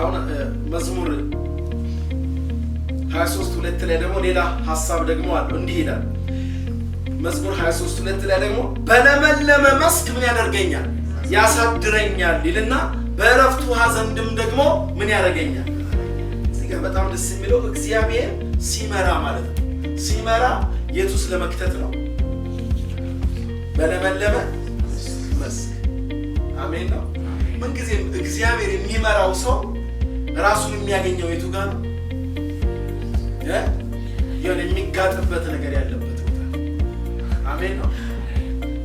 አሁን መዝሙር 23:2 ላይ ደግሞ ሌላ ሀሳብ ደግሞ አለው። እንዲህ ይላል፣ መዝሙር 23:2 ላይ ደግሞ በለመለመ መስክ ምን ያደርገኛል? ያሳድረኛል ይልና በእረፍቱ ውሃ ዘንድም ደግሞ ምን ያደርገኛል? እዚህ ጋር በጣም ደስ የሚለው እግዚአብሔር ሲመራ ማለት ነው። ሲመራ የት ውስጥ ለመክተት ነው? በለመለመ መስክ። አሜን ነው። ምንጊዜም እግዚአብሔር የሚመራው ሰው ራሱን የሚያገኘው የቱ ጋር ነው? የሆነ የሚጋጥበት ነገር ያለበት ቦታ። አሜን ነው።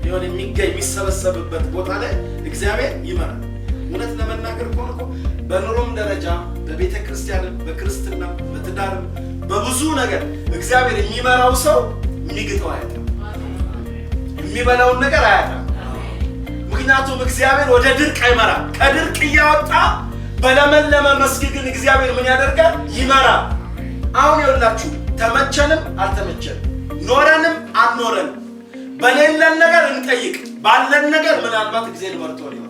የሆነ የሚገኝ የሚሰበሰብበት ቦታ ላይ እግዚአብሔር ይመራል። እውነት ለመናገር ከሆነ እኮ በኑሮም ደረጃ፣ በቤተ ክርስቲያንም፣ በክርስትና፣ በትዳርም፣ በብዙ ነገር እግዚአብሔር የሚመራው ሰው የሚግጠው አያጣም፣ የሚበላውን ነገር አያጣም። ምክንያቱም እግዚአብሔር ወደ ድርቅ አይመራም። ከድርቅ እያወጣ በለመለመ መስክ ግን እግዚአብሔር ምን ያደርጋል? ይመራል። አሁን ይኸውላችሁ፣ ተመቸንም አልተመቸንም፣ ኖረንም አልኖረንም፣ በሌለን ነገር እንጠይቅ፣ ባለን ነገር ምናልባት እግዚአብሔር መርቶን ይሆናል።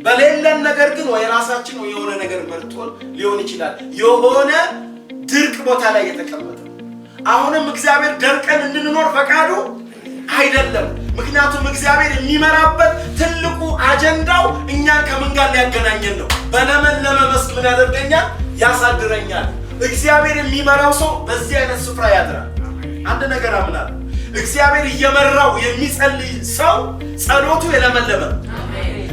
በሌለን ነገር ግን ወይ ራሳችን ወይ የሆነ ነገር መርቶን ሊሆን ይችላል። የሆነ ድርቅ ቦታ ላይ የተቀመጠ፣ አሁንም እግዚአብሔር ደርቀን እንድንኖር ፈቃዱ አይደለም። ምክንያቱም እግዚአብሔር የሚመራበት ትልቁ አጀንዳው እኛን ከምን ጋር ሊያገናኘን ነው? በለመለመ መስክ ምን ያደርገኛል? ያሳድረኛል። እግዚአብሔር የሚመራው ሰው በዚህ አይነት ስፍራ ያድራል። አንድ ነገር አምናለሁ። እግዚአብሔር እየመራው የሚጸልይ ሰው ጸሎቱ የለመለመ ነው።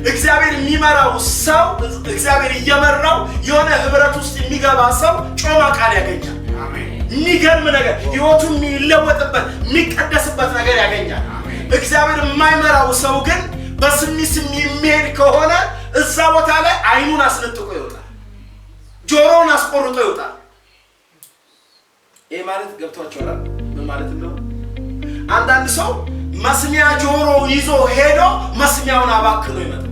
እግዚአብሔር የሚመራው ሰው፣ እግዚአብሔር እየመራው የሆነ ህብረት ውስጥ የሚገባ ሰው ጮማ ቃል ያገኛል። የሚገርም ነገር፣ ህይወቱ የሚለወጥበት፣ የሚቀደስበት ነገር ያገኛል። እግዚአብሔር የማይመራው ሰው ግን በስሚ ስሚ የሚሄድ ከሆነ እዛ ቦታ ላይ አይኑን አስነጥቆ ይወጣል፣ ጆሮውን አስቆርጦ ይወጣል። ይህ ማለት ገብቷችኋል? ምን ማለት እንደሆነ? አንዳንድ ሰው መስሚያ ጆሮ ይዞ ሄዶ መስሚያውን አባክኖ ይመጣል።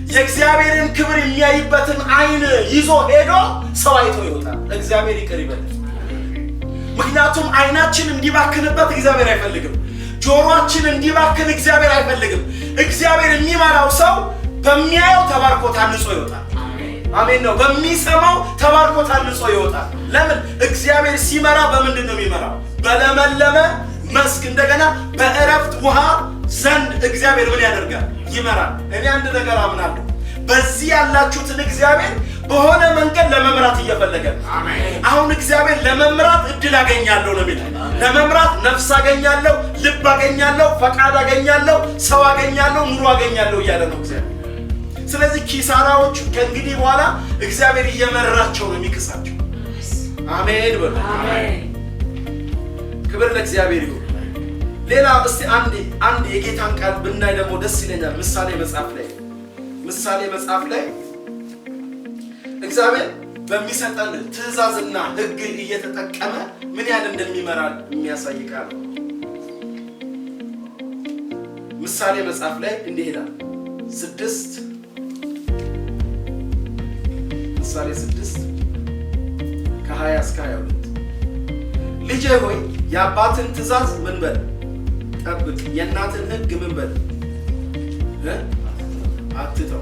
የእግዚአብሔርን ክብር የሚያይበትን አይን ይዞ ሄዶ ሰው አይቶ ይወጣል። እግዚአብሔር ይቅር ይበል። ምክንያቱም አይናችን እንዲባክንበት እግዚአብሔር አይፈልግም። ጆሮአችን እንዲባክን እግዚአብሔር አይፈልግም። እግዚአብሔር የሚመራው ሰው በሚያየው ተባርኮ ታንጾ ይወጣል። አሜን ነው። በሚሰማው ተባርኮ ታንጾ ይወጣል። ለምን? እግዚአብሔር ሲመራ በምንድን ነው የሚመራው? በለመለመ መስክ፣ እንደገና በእረፍት ውሃ ዘንድ እግዚአብሔር ምን ያደርጋል? ይመራል። እኔ አንድ ነገር አምናለሁ። በዚህ ያላችሁትን እግዚአብሔር በሆነ መንገድ ለመምራት እየፈለገ ነው። አሁን እግዚአብሔር ለመምራት እድል አገኛለሁ ነው የሚለው። ለመምራት ነፍስ አገኛለሁ፣ ልብ አገኛለሁ፣ ፈቃድ አገኛለሁ፣ ሰው አገኛለሁ፣ ኑሮ አገኛለሁ እያለ ነው እግዚአብሔር። ስለዚህ ኪሳራዎቹ ከእንግዲህ በኋላ እግዚአብሔር እየመራቸው ነው የሚክሳቸው። አሜን በሉ። ክብር ለእግዚአብሔር ይሁን። ሌላ እስቲ አንድ አንድ የጌታን ቃል ብናይ ደግሞ ደስ ይለኛል። ምሳሌ መጽሐፍ ላይ እግዚአብሔር በሚሰጠን ትእዛዝና ሕግ እየተጠቀመ ምን ያህል እንደሚመራን የሚያሳይ ቃል ነው። ምሳሌ መጽሐፍ ላይ እንዲህ ይላል። 6፣ ምሳሌ 6 ከ20 እስከ 22፣ ልጄ ሆይ፣ የአባትህን ትእዛዝ ምን በል? ጠብቅ፣ የእናትህን ሕግ ምን በል? አትተው።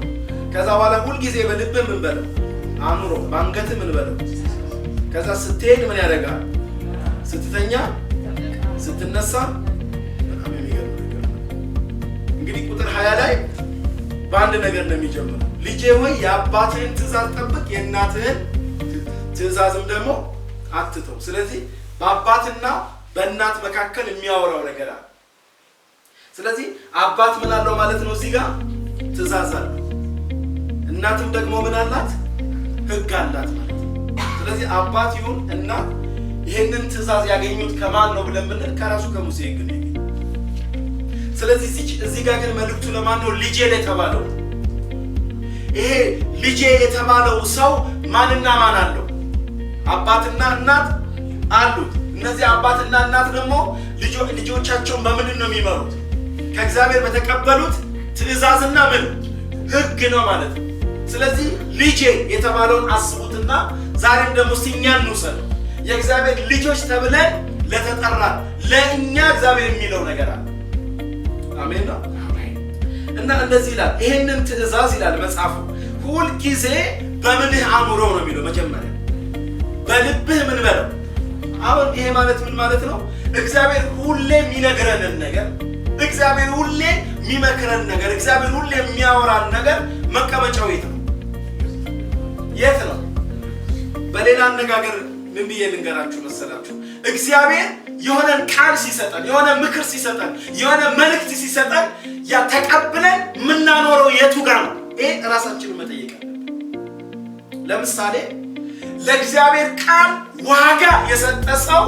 ከዛ በኋላ ሁልጊዜ በልብህ ምን በለው? አኑረው፣ በአንገትህ ምን በለው? ከዛ ስትሄድ ምን ያደርጋል? ስትተኛ፣ ስትነሳ። በጣም የሚገርም ነገር ነው። እንግዲህ ቁጥር 20 ላይ በአንድ ነገር ነው የሚጀምረው። ልጄ ሆይ፣ የአባትህን ትእዛዝ ጠብቅ፣ የእናትህን ትእዛዝም ደግሞ አትተው። ስለዚህ በአባትና በእናት መካከል የሚያወራው ነገር አለ። ስለዚህ አባት ምን አለው ማለት ነው? እዚህ ጋር ትእዛዝ አለው። እናትም ደግሞ ምን አላት? ሕግ አላት ማለት ነው። ስለዚህ አባት ይሁን እናት ይህንን ትእዛዝ ያገኙት ከማን ነው ብለን ብንል ከራሱ ከሙሴ ሕግ ነው ያገኙት። ስለዚህ እዚህ ጋር ግን መልእክቱ ለማን ነው? ልጄ የተባለው፣ ይሄ ልጄ የተባለው ሰው ማንና ማን አለው? አባትና እናት አሉት። እነዚህ አባትና እናት ደግሞ ልጆቻቸውን በምንድን ነው የሚመሩት? ከእግዚአብሔር በተቀበሉት ትእዛዝና ምን ሕግ ነው ማለት ነው። ስለዚህ ልጄ የተባለውን አስቡትና ዛሬም ደግሞ እስቲ እኛን እንውሰድ። የእግዚአብሔር ልጆች ተብለን ለተጠራን ለእኛ እግዚአብሔር የሚለው ነገር አለ። አሜን ነው። እና እንደዚህ ይላል። ይሄንን ትእዛዝ ይላል መጽሐፉ፣ ሁልጊዜ በምንህ አኑረው ነው የሚለው። መጀመሪያ በልብህ ምን በለው። አሁን ይሄ ማለት ምን ማለት ነው? እግዚአብሔር ሁሌ የሚነግረንን ነገር፣ እግዚአብሔር ሁሌ የሚመክረን ነገር፣ እግዚአብሔር ሁሌ የሚያወራን ነገር መቀመጫው የት ነው? የት ነው? በሌላ አነጋገር ምን ብዬ ልንገራችሁ መሰላችሁ? እግዚአብሔር የሆነን ቃል ሲሰጠን፣ የሆነ ምክር ሲሰጠን፣ የሆነ መልእክት ሲሰጠን ያ ተቀብለን የምናኖረው የቱ ጋር ነው? ይሄ ራሳችንን መጠየቅ አለብን። ለምሳሌ ለእግዚአብሔር ቃል ዋጋ የሰጠ ሰው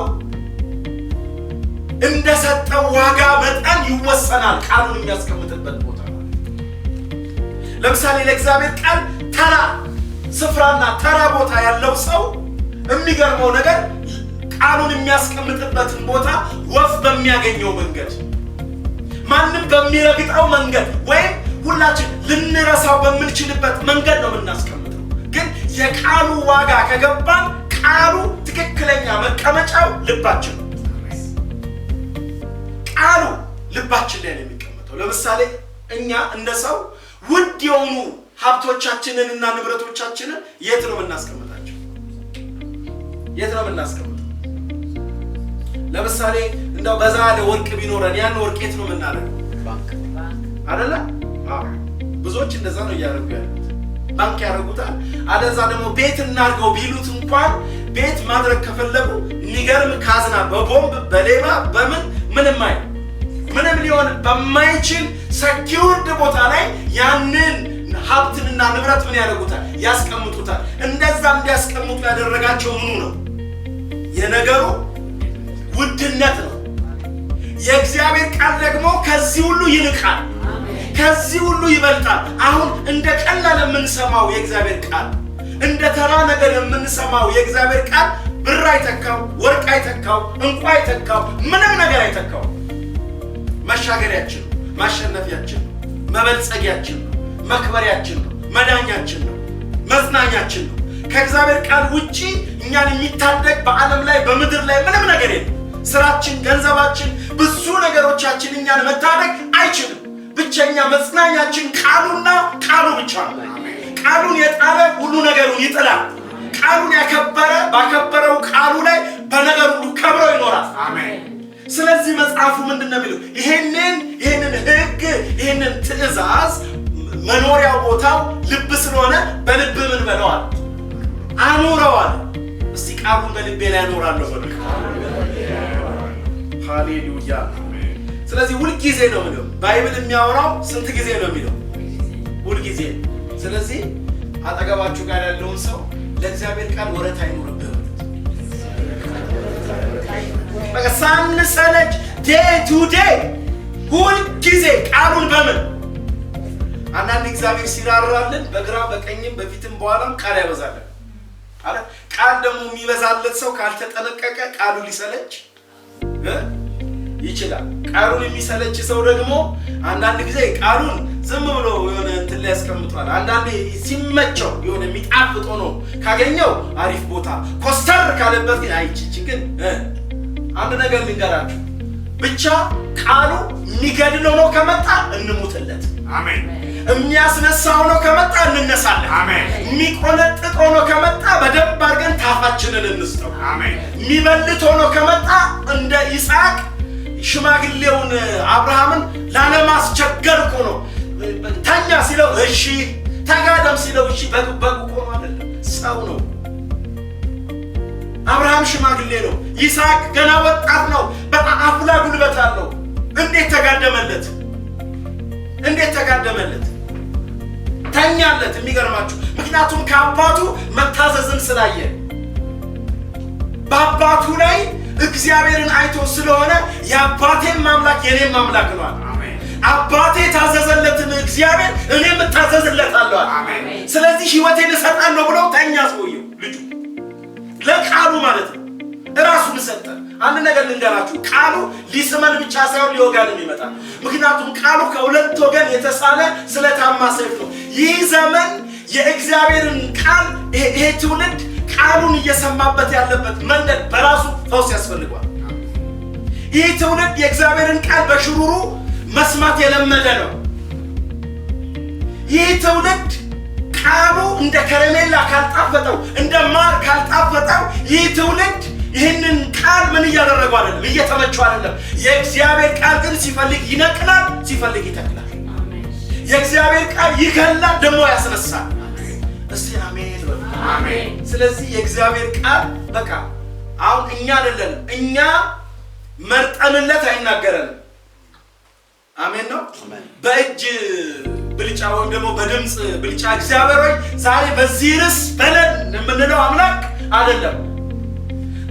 እንደሰጠው ዋጋ መጠን ይወሰናል ቃሉን የሚያስቀምጥበት ቦታ ማለት። ለምሳሌ ለእግዚአብሔር ቃል ተራ ስፍራና ተራ ቦታ ያለው ሰው የሚገርመው ነገር ቃሉን የሚያስቀምጥበትን ቦታ ወፍ በሚያገኘው መንገድ፣ ማንም በሚረግጠው መንገድ ወይም ሁላችን ልንረሳው በምንችልበት መንገድ ነው የምናስቀምጠው። ግን የቃሉ ዋጋ ከገባን ቃሉ ትክክለኛ መቀመጫው ልባችን ነው። ቃሉ ልባችን ላይ ነው የሚቀመጠው። ለምሳሌ እኛ እንደ ሰው ውድ የሆኑ ሀብቶቻችንን እና ንብረቶቻችንን የት ነው የምናስቀምጣቸው? የት ነው የምናስቀምጠው? ለምሳሌ እንደው በዛ ያለ ወርቅ ቢኖረን ያን ወርቅ የት ነው የምናደርገው? ባንክ። አይደለ? አዎ። ብዙዎች እንደዛ ነው እያደረጉ ያሉት። ባንክ ያደርጉታል። አለዛ ደግሞ ቤት እናድርገው ቢሉት እንኳን ቤት ማድረግ ከፈለጉ የሚገርም ካዝና በቦምብ፣ በሌባ፣ በምን ምንም አይ ምንም ሊሆን በማይችል secured ቦታ ላይ ያንን ሀብትንና ንብረት ምን ያደርጉታል? ያስቀምጡታል። እንደዛ እንዲያስቀምጡ ያደረጋቸው ምኑ ነው? የነገሩ ውድነት ነው። የእግዚአብሔር ቃል ደግሞ ከዚህ ሁሉ ይልቃል፣ ከዚህ ሁሉ ይበልጣል። አሁን እንደ ቀላል የምንሰማው የእግዚአብሔር ቃል፣ እንደ ተራ ነገር የምንሰማው የእግዚአብሔር ቃል ብር አይተካው፣ ወርቅ አይተካው፣ እንቁ አይተካው፣ ምንም ነገር አይተካው። መሻገሪያችን ነው፣ ማሸነፊያችን ነው፣ መበልጸጊያችን ነው፣ መክበሪያችን ነው፣ መዳኛችን ነው፣ መጽናኛችን ነው። ከእግዚአብሔር ቃል ውጪ እኛን የሚታደግ በዓለም ላይ በምድር ላይ ምንም ነገር የለም። ስራችን፣ ገንዘባችን፣ ብዙ ነገሮቻችን እኛን መታደግ አይችልም። ብቸኛ መጽናኛችን ቃሉና ቃሉ ብቻ ነው። ቃሉን የጣለ ሁሉ ነገሩን ይጥላል። ቃሉን ያከበረ ባከበረው ቃሉ ላይ በነገር ሁሉ ከብሮ ይኖራል። ስለዚህ መጽሐፉ ምንድን ነው የሚለው? ይሄንን ሕግ፣ ይሄንን ትእዛዝ መኖሪያው ቦታው ልብ ስለሆነ በልብ ምን በለዋል? አኑረዋል። እስቲ ቃሉን በልቤ ላይ አኖራለሁ በሉ። ሃሌሉያ። ስለዚህ ሁልጊዜ ነው የሚለው። Bible የሚያወራው ስንት ጊዜ ነው የሚለው? ሁልጊዜ። ስለዚህ አጠገባችሁ ጋር ያለውን ሰው ለእግዚአብሔር ቃል ወረት አይኑርብህ በሉት። በቃ ሳንሰለች day to day ሁልጊዜ ቃሉን በምን አንዳንድ እግዚአብሔር ሲራራልን በግራ በቀኝም በፊትም በኋላም ቃል ያበዛለን። አረ ቃል ደግሞ የሚበዛለት ሰው ካልተጠነቀቀ ቃሉ ሊሰለች ይችላል። ቃሉን የሚሰለች ሰው ደግሞ አንዳንድ ጊዜ ቃሉን ዝም ብሎ የሆነ እንትን ላይ ያስቀምጧል። አንዳንዴ ሲመቸው የሆነ የሚጣፍጥ ሆኖ ካገኘው አሪፍ ቦታ፣ ኮስተር ካለበት ግን አይችች ግን አንድ ነገር ልንገራችሁ ብቻ፣ ቃሉ የሚገድል ሆኖ ከመጣ እንሙትለት። አሜን። የሚያስነሳ ሆኖ ከመጣ እንነሳለን። አሜን። የሚቆነጥጥ ሆኖ ከመጣ በደንብ አድርገን ታፋችንን እንስጠው። አሜን። የሚበልት ሆኖ ከመጣ እንደ ይስሐቅ ሽማግሌውን አብርሃምን ላለማስቸገር እኮ ነው። ተኛ ሲለው እሺ፣ ተጋደም ሲለው እሺ። በግ በግ እኮ ነው አይደለም፣ ሰው ነው። አብርሃም ሽማግሌ ነው። ይስሐቅ ገና ወጣት ነው። በጣም አፍላ ጉልበት አለው። እንዴት ተጋደመለት? እንዴት ተጋደመለት? ተኛለት። የሚገርማችሁ ምክንያቱም ከአባቱ መታዘዝን ስላየ፣ በአባቱ ላይ እግዚአብሔርን አይቶ ስለሆነ የአባቴም አምላክ የኔም አምላክ ነው አለ። አሜን። አባቴ የታዘዘለትን እግዚአብሔር እኔም እታዘዝለታለሁ አለ። አሜን። ስለዚህ ሕይወቴን እሰጣለሁ ብሎ ተኛ ሰውየው፣ ልጁ ለቃሉ ማለት ነው። እራሱን ሰጠ። አንድ ነገር ልንገራችሁ፣ ቃሉ ሊስመን ብቻ ሳይሆን ሊወጋንም ይመጣል። ምክንያቱም ቃሉ ከሁለት ወገን የተሳለ ስለታማ ሰይፍ ነው። ይህ ዘመን የእግዚአብሔርን ቃል ይሄ ትውልድ ቃሉን እየሰማበት ያለበት መንገድ በራሱ ፈውስ ያስፈልገዋል። ይህ ትውልድ የእግዚአብሔርን ቃል በሽሩሩ መስማት የለመደ ነው። ይህ ትውልድ ቃሉ እንደ ከረሜላ ካልጣፈጠው፣ እንደ ማር ካልጣፈጠው ይህ ትውልድ ይህንን ቃል ምን እያደረገው አይደለም፣ እየተመቸው አይደለም። የእግዚአብሔር ቃል ግን ሲፈልግ ይነቅላል፣ ሲፈልግ ይተክላል። የእግዚአብሔር ቃል ይገላል፣ ደግሞ ያስነሳል። እስቲ አሜን በሉ። ስለዚህ የእግዚአብሔር ቃል በቃ አሁን እኛ አይደለንም፣ እኛ መርጠንለት አይናገረንም። አሜን ነው። በእጅ ብልጫ ወይም ደግሞ በድምፅ ብልጫ እግዚአብሔር ሆይ ዛሬ በዚህ ርዕስ በለን የምንለው አምላክ አይደለም።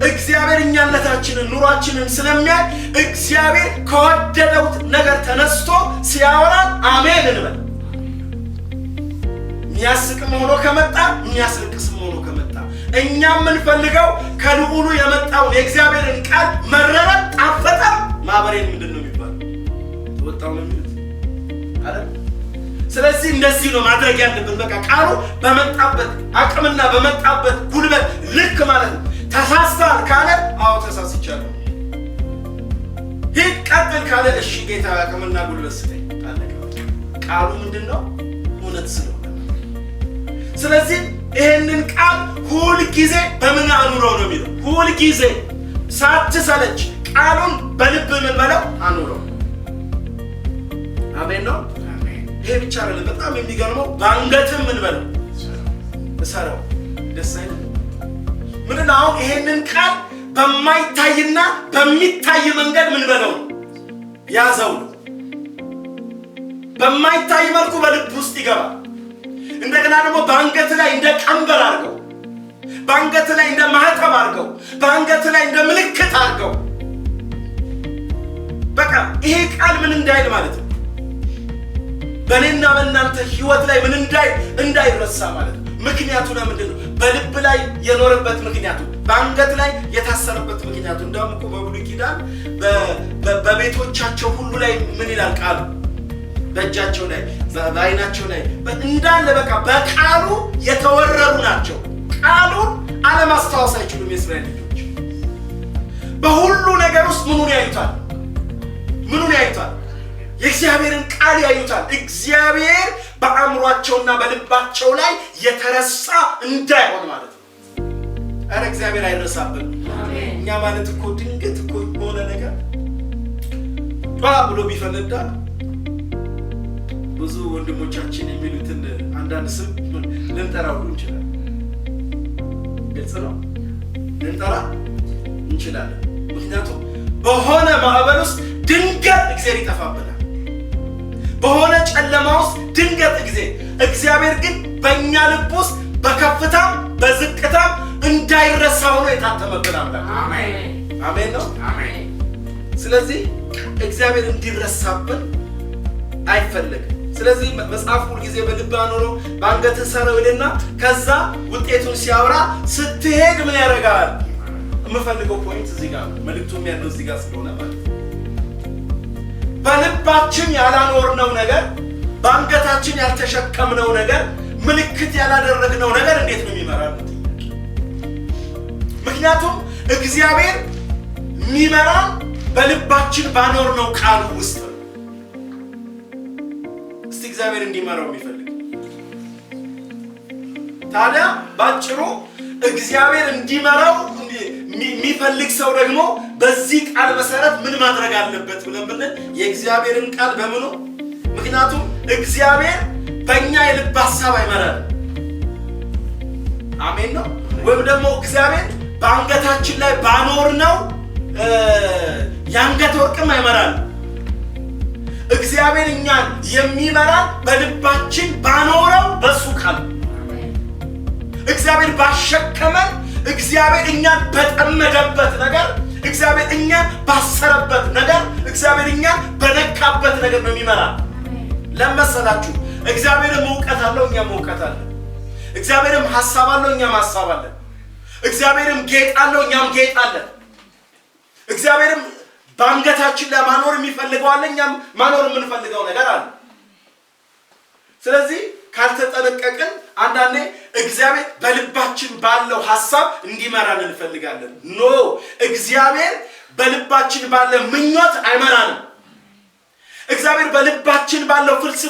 እግዚአብሔር እኛነታችንን ኑሯችንን ስለሚያይ እግዚአብሔር ከወደደው ነገር ተነስቶ ሲያወራን አሜን እንበል። የሚያስቅም ሆኖ ከመጣ፣ የሚያስለቅስም ሆኖ ከመጣ፣ እኛ የምንፈልገው ከልዑሉ የመጣውን የእግዚአብሔርን ቃል መረረን ጣፈጠም ማህበሬን ምንድን ነው የሚባለው? ተወጣው ነው የሚሉት አይደል? ስለዚህ እንደዚህ ነው ማድረግ ያለብን። በቃ ቃሉ በመጣበት አቅምና በመጣበት ጉልበት ልክ ማለት ነው። ተሳስተሃል ካለ አዎ ተሳስቻለሁ፣ ሂድ ቀጥል ካለ እሺ ጌታ አቅምና ጉልበት ስጠኝ። አለቀ። ቃሉ ምንድን ነው? እውነት ስለሆነ። ስለዚህ ይሄንን ቃል ሁል ጊዜ በምን አኑረው ነው የሚለው። ሁል ጊዜ ሳትሰለች ቃሉን በልብ ምን በለው አኑረው። አሜን ነው። ይሄ ብቻ አይደለም። በጣም የሚገርመው በአንገትም ምን በለው እሰረው። ደስ አይልም? ምንድን ነው አሁን ይሄንን ቃል በማይታይና በሚታይ መንገድ ምን በለው ነው ያዘው ነው። በማይታይ መልኩ በልብ ውስጥ ይገባል። እንደገና ደግሞ በአንገት ላይ እንደ ቀንበር አድርገው፣ በአንገት ላይ እንደ ማህተም አድርገው፣ በአንገት ላይ እንደ ምልክት አድርገው። በቃ ይሄ ቃል ምን እንዳይል ማለት ነው፣ በእኔና በእናንተ ሕይወት ላይ ምን እንዳይል፣ እንዳይረሳ ማለት ነው። ምክንያቱ ለምንድን ነው? በልብ ላይ የኖረበት ምክንያቱ፣ በአንገት ላይ የታሰረበት ምክንያቱ። እንዳውም እኮ በብሉይ ኪዳን በቤቶቻቸው ሁሉ ላይ ምን ይላል ቃሉ? በእጃቸው ላይ፣ በአይናቸው ላይ እንዳለ በቃ በቃሉ የተወረሩ ናቸው። ቃሉን አለማስታወስ አይችሉም የእስራኤል ልጆች። በሁሉ ነገር ውስጥ ምኑን ያዩታል? ምኑን ያዩታል? የእግዚአብሔርን ቃል ያዩታል። እግዚአብሔር በአእምሯቸውና በልባቸው ላይ የተረሳ እንዳይሆን ማለት ነው። ኧረ እግዚአብሔር አይረሳብን። እኛ ማለት እኮ ድንገት እኮ የሆነ ነገር ጧ ብሎ ቢፈነዳ ብዙ ወንድሞቻችን የሚሉትን አንዳንድ ስም ልንጠራ ሁሉ እንችላለን። ግልጽ ነው፣ ልንጠራ እንችላለን። ምክንያቱም በሆነ ማዕበል ውስጥ ድንገት እግዚአብሔር ይጠፋብናል። በሆነ ጨለማ ውስጥ ድንገት እግዚአብሔር ግን በእኛ ልብ ውስጥ በከፍታም በዝቅታም እንዳይረሳ ሆኖ የታተመብን አምላክ። አሜን ነው። ስለዚህ እግዚአብሔር እንዲረሳብን አይፈለግም። ስለዚህ መጽሐፍ ሁልጊዜ በልብህ አኑረው፣ በአንገትህ ሰረው ይልና ከዛ ውጤቱን ሲያወራ ስትሄድ ምን ያደርጋል? የምፈልገው point እዚህ ጋር ነው። መልእክቱም ያለው እዚህ ጋር ስለሆነ ማለት ነው። በልባችን ያላኖርነው ነገር፣ በአንገታችን ያልተሸከምነው ነገር፣ ምልክት ያላደረግነው ነገር እንዴት ነው የሚመራን? ጥያቄ። ምክንያቱም እግዚአብሔር የሚመራን በልባችን ባኖርነው ቃሉ ውስጥ ነው። እስቲ እግዚአብሔር እንዲመራው የሚፈልግ፣ ታዲያ ባጭሩ እግዚአብሔር እንዲመራው የሚፈልግ ሰው ደግሞ በዚህ ቃል መሰረት ምን ማድረግ አለበት ብለን ብንል የእግዚአብሔርን ቃል በምኑ፣ ምክንያቱም እግዚአብሔር በእኛ የልብ ሀሳብ አይመራንም። አሜን ነው። ወይም ደግሞ እግዚአብሔር በአንገታችን ላይ ባኖርነው የአንገት ወርቅም አይመራንም። እግዚአብሔር እኛን የሚመራን በልባችን ባኖረው በሱ ቃል፣ እግዚአብሔር ባሸከመን፣ እግዚአብሔር እኛን በጠመደበት ነገር፣ እግዚአብሔር እኛን ባሰረበት ነገር፣ እግዚአብሔር እኛን በነካበት ነገር ነው የሚመራን። ለመሰላችሁ እግዚአብሔርም እውቀት አለው፣ እኛም እውቀት አለን። እግዚአብሔርም ሀሳብ አለው፣ እኛም ሀሳብ አለን። እግዚአብሔርም ጌጥ አለው፣ እኛም ጌጥ አለን። እግዚአብሔርም በአንገታችን ላይ ማኖር የሚፈልገው አለ፣ እኛም ማኖር የምንፈልገው ነገር አለ። ስለዚህ ካልተጠነቀቅን አንዳንዴ እግዚአብሔር በልባችን ባለው ሀሳብ እንዲመራን እንፈልጋለን። No፣ እግዚአብሔር በልባችን ባለ ምኞት አይመራንም። እግዚአብሔር በልባችን ባለው ፍልስፍና